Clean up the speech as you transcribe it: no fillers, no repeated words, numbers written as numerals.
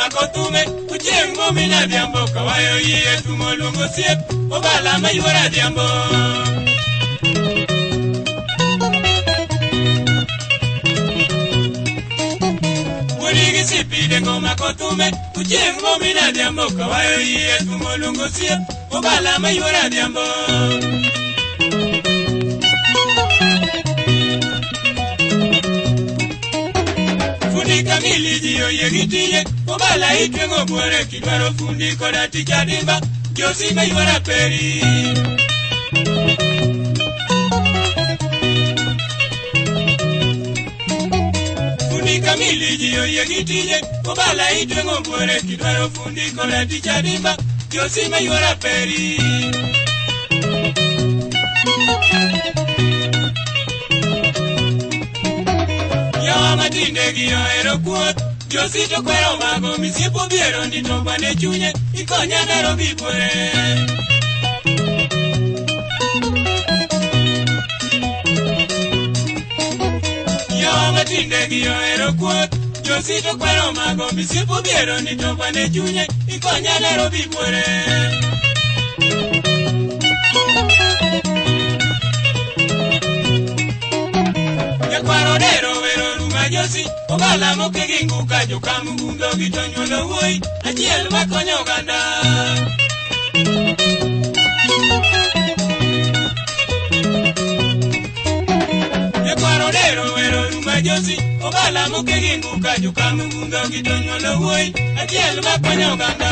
Mako tume, uchieng' momina adhiambo, kawayo yie tumo luongo osiep, obala ma yuoro adhiambo. Wuodi gi sipide ngoma kotume, uchieng' momina adhiambo, kawayo yie tumo luongo osiep, obala ma yuoro adhiambo. Fundi kamili ji oyie gi tije, obala itweng'o buore kidwaro fundi koda tich adimba, josi ma yuoro aperi. Fundi kamili ji oyie gi tije, obala itweng'o buore kidwaro fundi koda tich adimba, josi ma yuoro aperi. Yawa matinde gi ohero kuoth, josi to kwero mago misiepo biero ni to bwane chunye, ikonya Nairobi buore. Yawa matinde gi ohero kuoth, josi to kwero mago misiepo biero ni to bwane chunye, ikonya Nairobi buore. Nyakwaro dero wero ruma josi, obala moke gi nguka jokamugundo gi to nyuolo wuoyi, achiel makonyo oganda. Nyakwaro dero wero ruma josi, obala moke gi nguka jokamugundo gi to nyuolo wuoyi, achiel makonyo oganda.